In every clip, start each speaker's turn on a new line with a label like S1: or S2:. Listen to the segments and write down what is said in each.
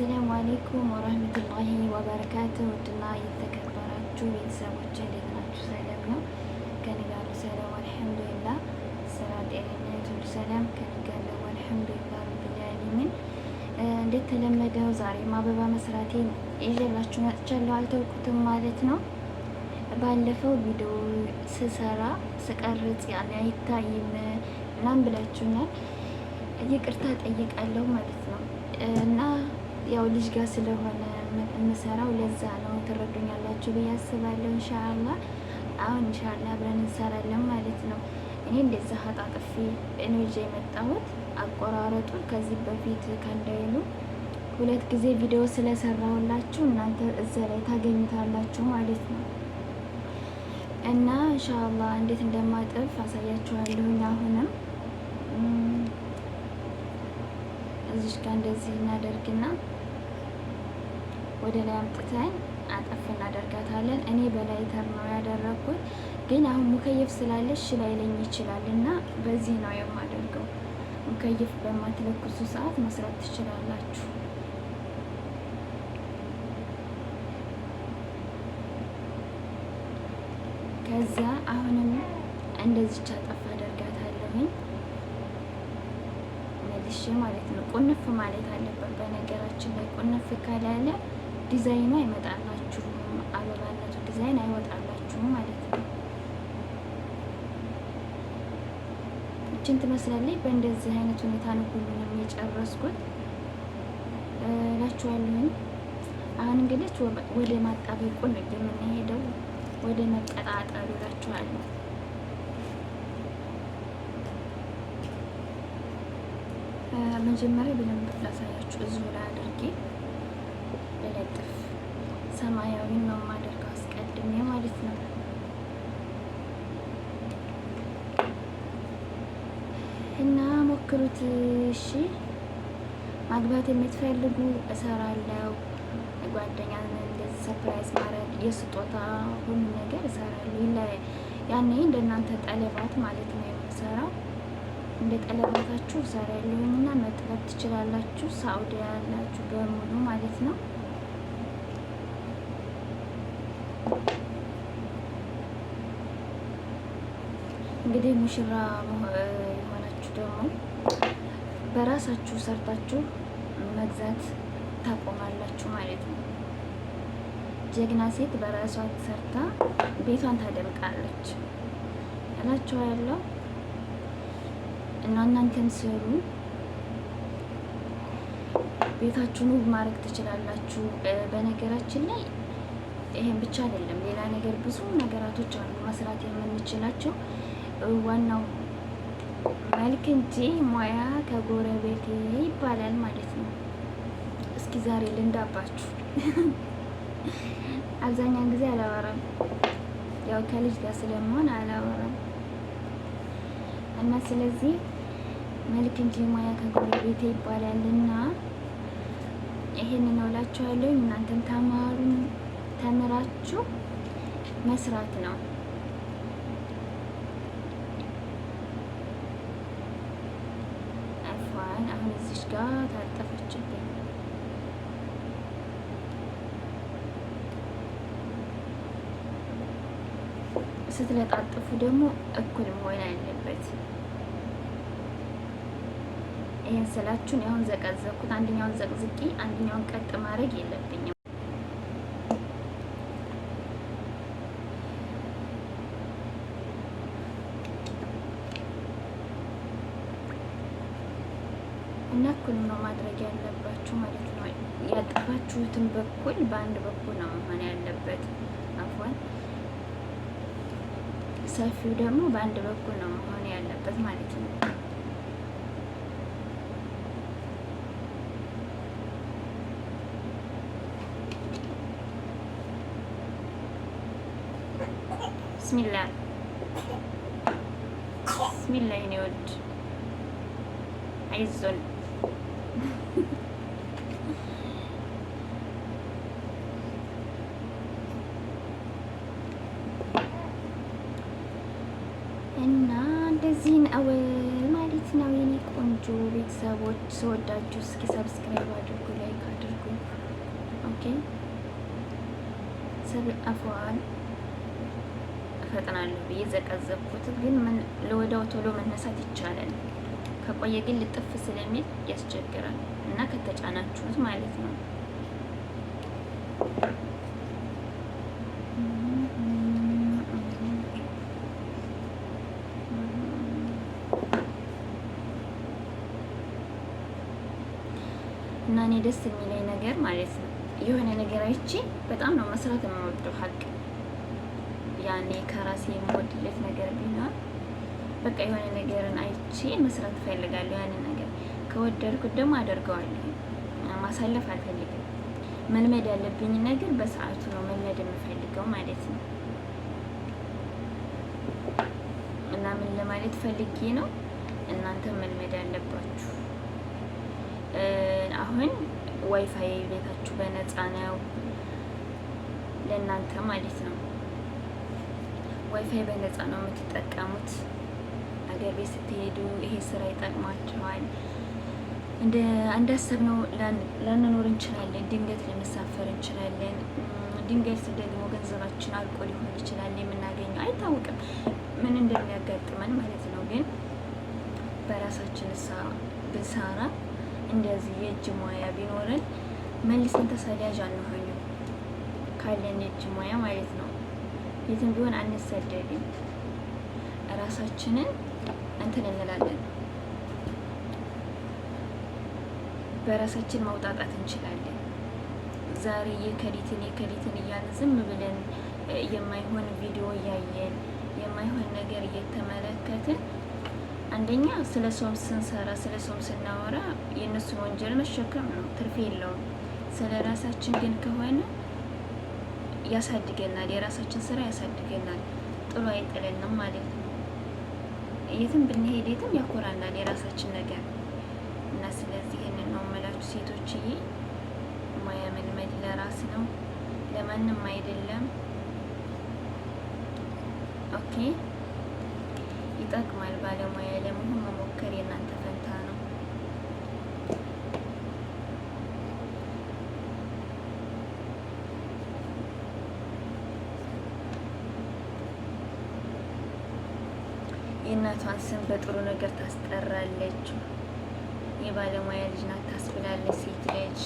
S1: السلام عليكم ورحمة الله وبركاته። ውድና የተከበራችሁ ቤተሰቦች እንዴት ናችሁ? ሰላም ነው ከኔ ጋር ሰላም الحمد لله። ስራ፣ ጤንነት ሁሉ ሰላም ከኔ ጋር ነው الحمد لله رب العالمين። እንደተለመደው ዛሬም አበባ መስራቴን ይዤላችሁ መጥቻለሁ። አልተውኩትም ማለት ነው። ባለፈው ቪዲዮ ስሰራ ስቀርጽ ያለ አይታይም ምናምን ብላችሁኛል። ይቅርታ ጠይቃለሁ ማለት ነው እና ያው ልጅ ጋር ስለሆነ የምሰራው ለዛ ነው። ትረዱኛላችሁ ብዬ አስባለሁ። إن شاء الله አሁን إن شاء الله አብረን እንሰራለን ማለት ነው። እኔ እንደዛ አጣጥፌ ነው ይዤ የመጣሁት። አቆራረጡን ከዚህ በፊት ከእንዳይሉ ሁለት ጊዜ ቪዲዮ ስለሰራሁላችሁ እናንተ እዛ ላይ ታገኙታላችሁ ማለት ነው። እና إن شاء الله እንዴት እንደማጥፍ አሳያችኋለሁኝ። አሁንም እዚች ጋር እንደዚህ እናደርግና ወደ ላይ አምጥተን አጠፍ እናደርጋታለን። እኔ በላይተር ነው ያደረግኩት፣ ግን አሁን مكيف ስላለ እሺ ላይለኝ ይችላል እና በዚህ ነው የማደርገው። مكيف በማትለኩሱ ሰዓት መስራት ትችላላችሁ። ከዛ አሁንም እንደዚች አጠፍ አደርጋታለሁኝ መልሼ ማለት ነው። ቁንፍ ማለት አለበት። በነገራችን ላይ ቁንፍ ካላለ ዲዛይኑ አይመጣላችሁም፣ አበባነቱ ዲዛይን አይወጣላችሁም ማለት ነው። እችን ትመስላለች። በእንደዚህ አይነት ሁኔታ ነው ሁሉንም የጨረስኩት እላችኋለሁኝ። አሁን እንግዲህ ወደ ማጣበቁ ነው የምንሄደው፣ ወደ መቀጣጠሉ እላችኋለሁ። መጀመሪያ በደንብ ላሳያችሁ። እዚሁ ላይ አድርጌ ልለጥፍ። ሰማያዊን ነው የማደርገው አስቀድሜ ማለት ነው። እና ሞክሩት እሺ። ማግባት የምትፈልጉ እሰራለሁ። ጓደኛ እንደዚህ surprise ማድረግ የስጦታ ሁሉ ነገር እሰራለሁ። ያኔ እንደናንተ ጠለባት ማለት ነው የምሰራው። እንደ ጠለባታችሁ እሰራለሁኝ እና መጥለብ ትችላላችሁ። ሳኡዲ ያላችሁ በሙሉ ማለት ነው። እንግዲህ ሙሽራ የሆናችሁ ደግሞ በራሳችሁ ሰርታችሁ መግዛት ታቆማላችሁ ማለት ነው። ጀግና ሴት በራሷ ሰርታ ቤቷን ታደምቃለች እላችኋለሁ። እና እናንተም ስሩ፣ ቤታችሁን ውብ ማድረግ ትችላላችሁ። በነገራችን ላይ ይሄን ብቻ አይደለም፣ ሌላ ነገር ብዙ ነገራቶች አሉ መስራት የምንችላቸው። ዋናው መልክ እንጂ ሙያ ከጎረቤቴ ይባላል ማለት ነው። እስኪ ዛሬ ልንዳባችሁ። አብዛኛውን ጊዜ አላወራም፣ ያው ከልጅ ጋር ስለመሆን አላወራም እና ስለዚህ መልክ እንጂ ሙያ ከጎረቤቴ ይባላልና ይሄንን ነው እላችኋለሁ። እናንተም ተማሩ፣ ተምራችሁ መስራት ነው። አፏን አሁን እዚች ጋር ታጠፈችብኝ። ስትለጣጥፉ ደግሞ እኩል መሆን አለበት። ይህን ስላችሁን አሁን ዘቀዘቅኩት። አንደኛውን ዘቅዝቄ አንደኛውን ቀጥ ማድረግ የለብኝም። እና እኩል ነው ማድረግ ያለባችሁ ማለት ነው። ያጠፋችሁትን በኩል በአንድ በኩል ነው መሆን ያለበት። አፏን ሰፊው ደግሞ በአንድ በኩል ነው መሆን ያለበት ማለት ነው። ብስሚላ ብስሚላ የኔ ወድ አይዞን። እና እንደዚህ ነው ማለት ነው የኔ ቆንጆ ቤተሰቦች። ስወዳችሁ እስኪ subscribe አድርጉ፣ like አድርጉ። ቤተሰብ አፈዋል እፈጥናለሁ ብዬ ዘቀዘቅኩት። ግን ለወዲያው ቶሎ መነሳት ይቻላል። ከቆየ ግን ልጥፍ ስለሚል ያስቸግራል እና ከተጫናችሁት ማለት ነው። እና እኔ ደስ የሚለኝ ነገር ማለት ነው የሆነ ነገር አይቼ በጣም ነው መስራት የምወደው። ሀቅ ያኔ ከራሴ የምወድለት ነገር ቢኖር በቃ የሆነ ነገርን አይቼ መስራት እፈልጋለሁ። ያንን ነገር ከወደድኩት ደግሞ አደርገዋለሁ። ማሳለፍ አልፈልግም። መልመድ ያለብኝ ነገር በሰዓቱ ነው መልመድ የምፈልገው ማለት ነው። እና ምን ለማለት ፈልጌ ነው፣ እናንተ መልመድ ያለባችሁ አሁን ዋይፋይ ቤታችሁ በነፃ ነው ለእናንተ ማለት ነው። ዋይፋይ በነፃ ነው የምትጠቀሙት። አገር ቤት ስትሄዱ ይሄ ስራ ይጠቅማችኋል። እንደ እንዳሰብነው ላንኖር እንችላለን። ድንገት ልንሳፈር እንችላለን። ድንገት ደግሞ ገንዘባችን አልቆ ሊሆን ይችላል የምናገኘው አይታወቅም፣ ምን እንደሚያጋጥመን ማለት ነው። ግን በራሳችን ብንሰራ እንደዚህ የእጅ ሙያ ቢኖረን መልሰን ተሰዳጅ አንሆንም። ካለን የእጅ ሙያ ማለት ነው። የትም ቢሆን አንሰደድም። ራሳችንን እንትን እንላለን፣ በራሳችን መውጣጣት እንችላለን። ዛሬ የከሊትን የከሊትን እያልን ዝም ብለን የማይሆን ቪዲዮ እያየን የማይሆን ነገር እየተመለከትን አንደኛ ስለ ሰውም ስንሰራ ስለ ሰውም ስናወራ የእነሱን ወንጀል መሸከም ነው፣ ትርፍ የለውም። ስለ ራሳችን ግን ከሆነ ያሳድገናል፣ የራሳችን ስራ ያሳድገናል፣ ጥሎ አይጥለንም ማለት ነው። የትም ብንሄድ የትም ያኮራናል የራሳችን ነገር እና ስለዚህ ይህንን ነው የምላችሁ ሴቶችዬ፣ ሙያ መልመድ ለራስ ነው ለማንም አይደለም። Okay፣ ይጠቅማል። ባለሙያ ለመሆን መሞከር የእናንተ ፈንታ ነው። የእናቷን ስም በጥሩ ነገር ታስጠራለች። የባለሙያ ልጅ ናት ታስብላለች። ሴት ልጅ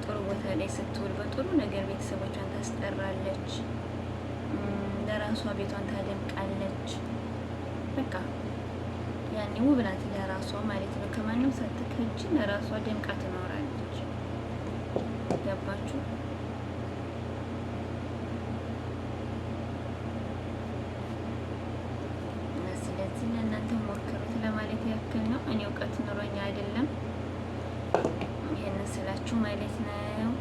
S1: ጥሩ ቦታ ላይ ስትውል በጥሩ ነገር ቤተሰቦቿን ታስጠራለች። ለራሷ ቤቷን ታደምቃለች። በቃ ያኔ ውብ ናት ለራሷ ማለት ነው። ከማንም ሳትከጅ ለራሷ ደምቃ ትኖራለች። ገባችሁ? እና ስለዚህ ለእናንተ ሞክሩት ለማለት ያክል ነው። እኔ እውቀት ኑሮኛ አይደለም ይሄንን ስላችሁ ማለት ነው።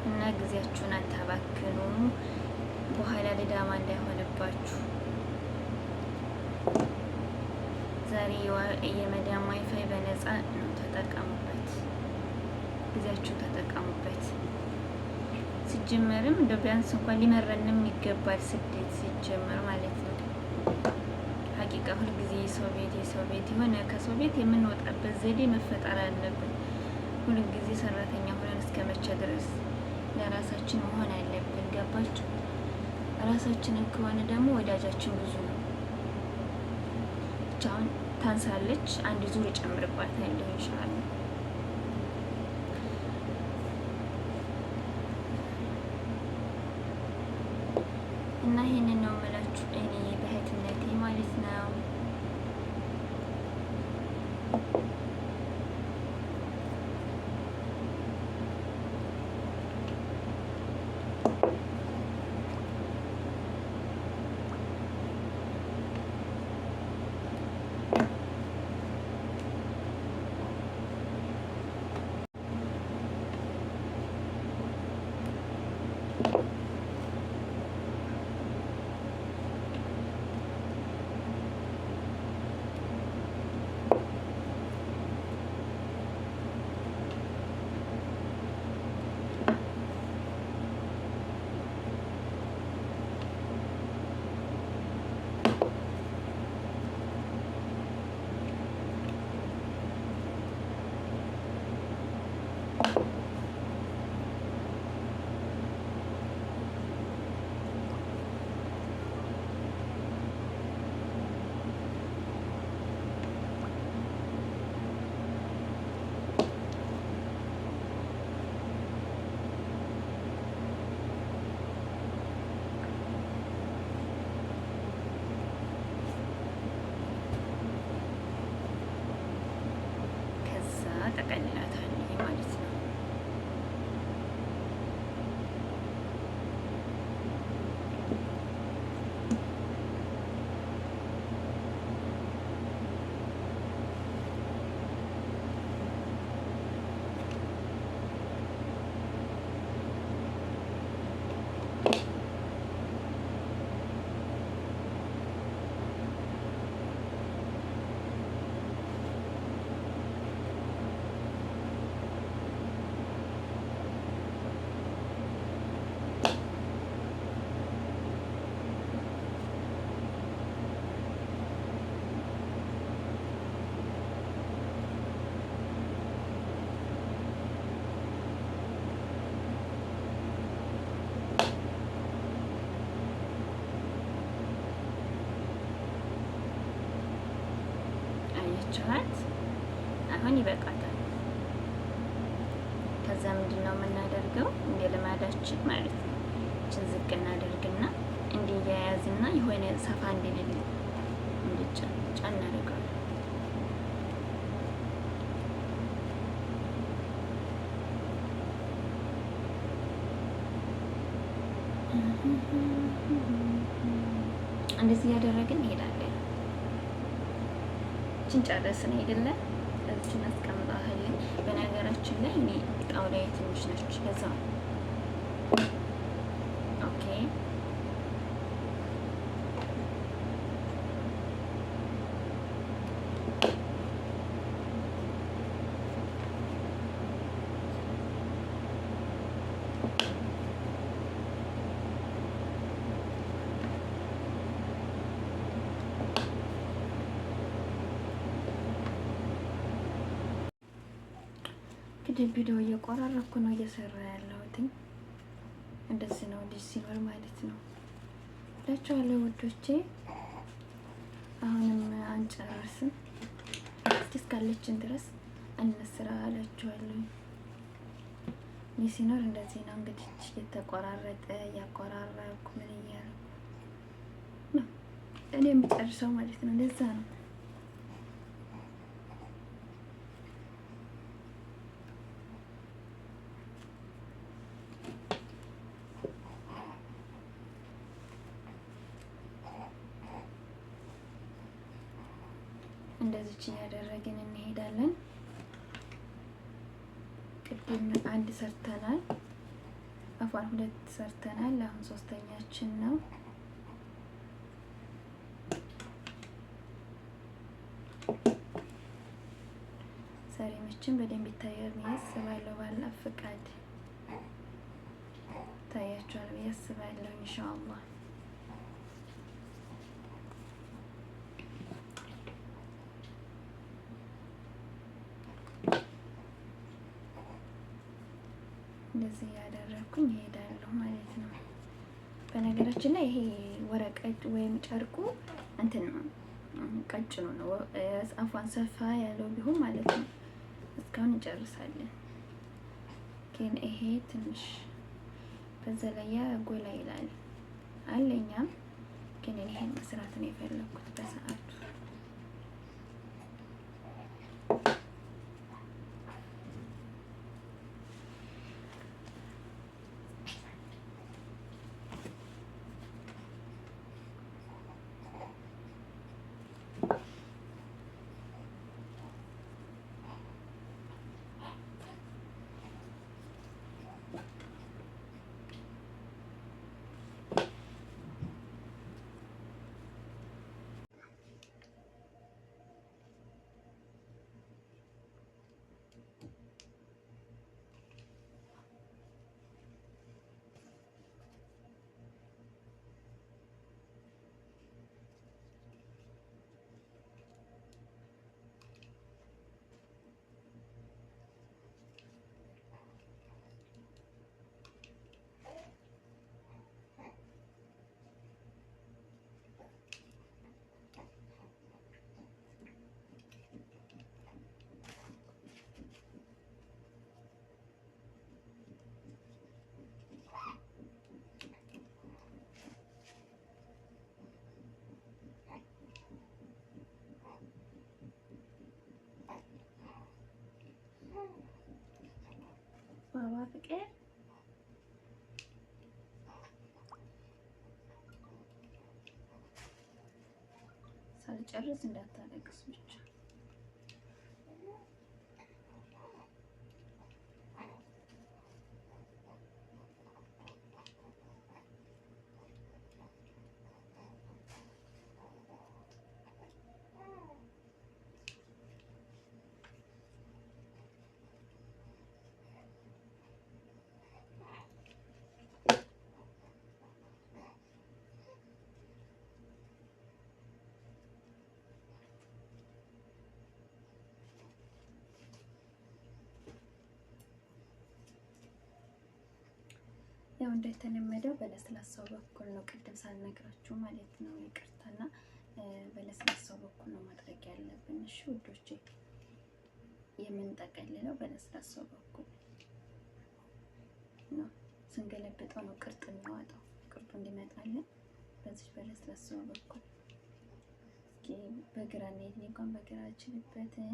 S1: እና ጊዜያችሁን አታባክኑ፣ በኋላ ልዳማ እንዳይሆንባችሁ። ዛሬ የመዳም ዋይፋይ በነፃ ነው፣ ተጠቀሙበት። ጊዜያችሁን ተጠቀሙበት። ሲጀመርም እንደ ቢያንስ እንኳን ሊመረንም ይገባል ስደት ሲጀመር ማለት ነው። ሀቂቃ ሁልጊዜ የሰው ቤት የሰው ቤት የሆነ ከሰው ቤት የምንወጣበት ዘዴ መፈጠር አለብን። ሁልጊዜ ሰራተኛ ሆነን እስከ መቼ ድረስ ለራሳችን መሆን አለብን። ገባችሁ? ራሳችንን ከሆነ ደግሞ ወዳጃችን ብዙ ነው። ብቻውን ታንሳለች። አንድ ዙር ይጨምርባታል ኢንሻአላህ። እና ይሄንን ነው የምላችሁ እኔ በእህትነቴ ማለት ነው። አያችኋት? አሁን ይበቃታል። ከዛ ምንድነው የምናደርገው? እንደ ልማዳችን ማለት ነው። እችን ዝቅ እናደርግና እንዲያያዝና የሆነ ሰፋ እንዲልል እንዲጫን ጫን እናደርገዋለን። እንደዚህ እያደረግን እንሄዳለን። እችን ጨረስን አይደለ? እዚች እናስቀምጣለን። በነገራችን ላይ እኔ ጣውላዬ ትንሽ ነች፣ ለዛ ነው። Okay እንግዲህ ቪዲዮ እየቆራረኩ ነው እየሰራ ያለሁት። እንደዚህ ነው ልጅ ሲኖር ማለት ነው እላችኋለሁ ውዶቼ። አሁንም አንጨርስም፣ እስኪ እስካለችን ድረስ እንስራ እላችኋለሁ። እኔ ሲኖር እንደዚህ ነው እንግዲህ እየተቆራረጠ እያቆራረኩ ምን እያልኩ ነው እኔ የምጨርሰው ማለት ነው። ለዛ ነው እንደዚች እያደረግን እንሄዳለን። ቅድም አንድ ሰርተናል፣ አፏን ሁለት ሰርተናል። አሁን ሶስተኛችን ነው። ዛሬ መቼም በደንብ ይታያል ብዬ አስባለሁ። ባላ ፍቃድ ይታያቸዋል ብዬ አስባለሁ ኢንሻአላህ። እንደዚህ እያደረኩኝ እሄዳለሁ ማለት ነው። በነገራችን ላይ ይሄ ወረቀት ወይም ጨርቁ እንትን ነው፣ ቀጭኑ ነው። አፏን ሰፋ ያለው ቢሆን ማለት ነው እስካሁን እንጨርሳለን። ግን ይሄ ትንሽ በዛ ላይ ጎላ ይላል አለኛም። ግን ይሄን መስራት ነው የፈለኩት በሰዓቱ። ባባ ፍቅር ሳልጨርስ እንዳታለቅስ ብቻ። ያው እንደተለመደው በለስላሳው በኩል ነው፣ ቅድም ሳልነግራችሁ ማለት ነው፣ ይቅርታና በለስላሳው በኩል ነው ማድረግ ያለብን። እሺ ውዶቼ፣ የምንጠቀልለው በለስላሳው በኩል ነው። ስንገለብጠው ነው ቅርጥ የሚያወጣው። ቅርጡ እንዲመጣልን በዚህ በለስላሳው በኩል። እስኪ በግራ እንሂድ። እኔ እንኳን በግራ አልችልበትም፣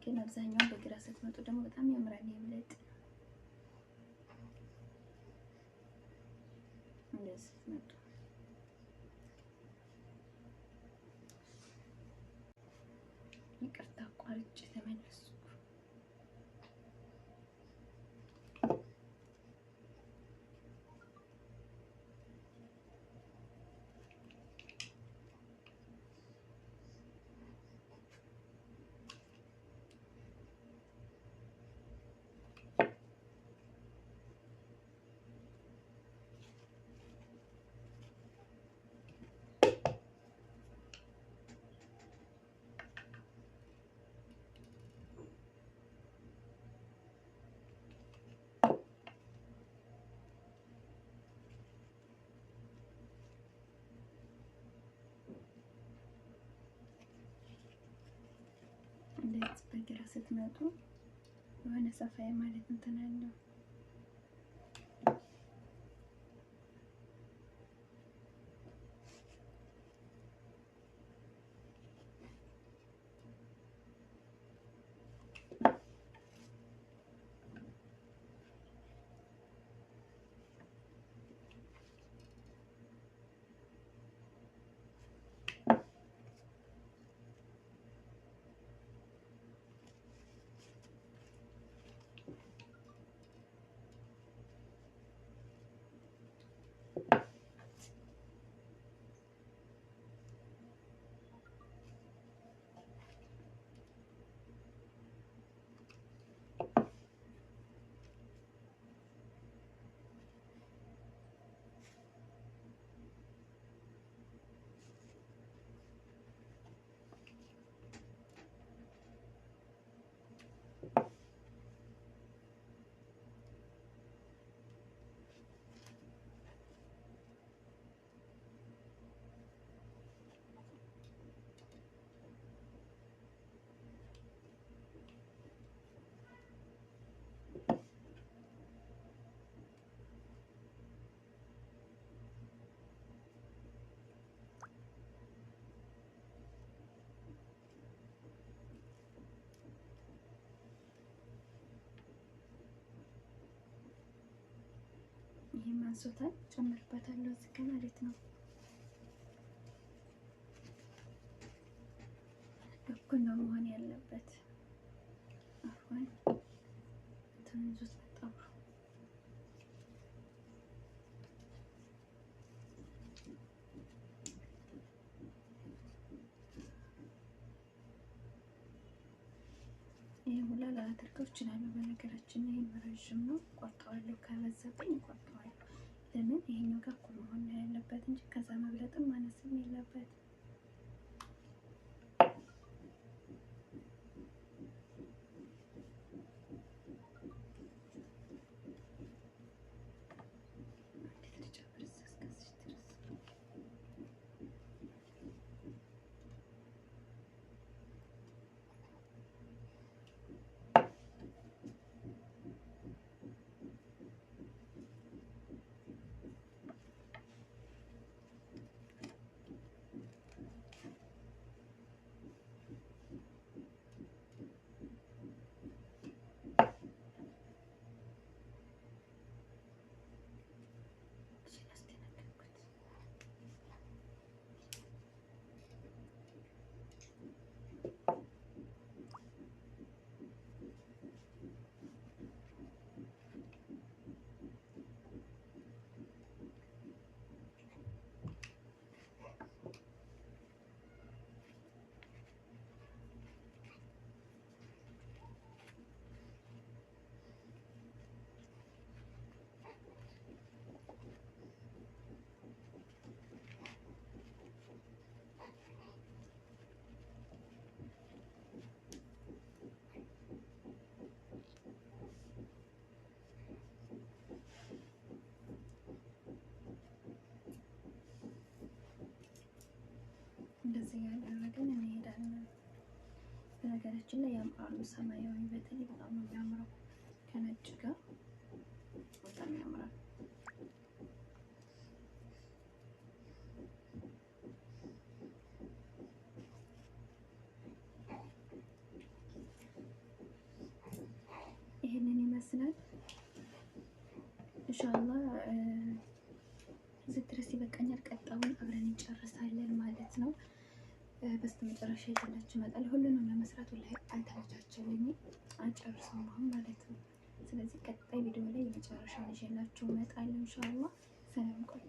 S1: ግን አብዛኛውን በግራ ስትመጡ ደግሞ በጣም ያምራል። ይብለጥ እንደዚህ ስትመጡ ይቅርታ አቋርጬ ተመለስኩ። እንደዚህ በግራ ስትመጡ የሆነ ሰፋ ማለት እንትን አለው። ይሄም አንሶታል፣ ጨምርበታለሁ እዚህ ጋር ማለት ነው። እኩል ነው መሆን ያለበት። አሁን እንትን ይዞት መጣ። ይሄ ሁላ ላደርገው እችላለሁ። በነገራችን ላይ ረዥም ነው፣ ቆርጠዋለሁ። ከበዛብኝ ቆርጠዋለሁ። ለምን ይሄኛው ጋር እኩል መሆን ነው ያለበት እንጂ ከዛ መብለጥም ማነስም የለበት። እንደዚህ ያደረግን እንሄዳለን። በነገራችን ላይ ያምራሉ። ሰማያዊ በተለይ በጣም ነው የሚያምረው ከነጭ ጋር በጣም ያምራል። ይህንን ይመስላል። ኢንሻአላህ እዚህ ድረስ ይበቃኛል። ቀጣዩን አብረን እንጨርሳለን ማለት ነው። በስተመጨረሻ ይዤላችሁ እመጣለሁ። ሁሉንም ለመስራት ወላሂ አልተመቻቸልኝም፣ አልጨርሰውም አሁን ማለት ነው። ስለዚህ ቀጣይ ቪዲዮ ላይ የመጨረሻውን ይዤላችሁ እመጣለሁ ኢንሻአላህ። ሰላም ቆዩ።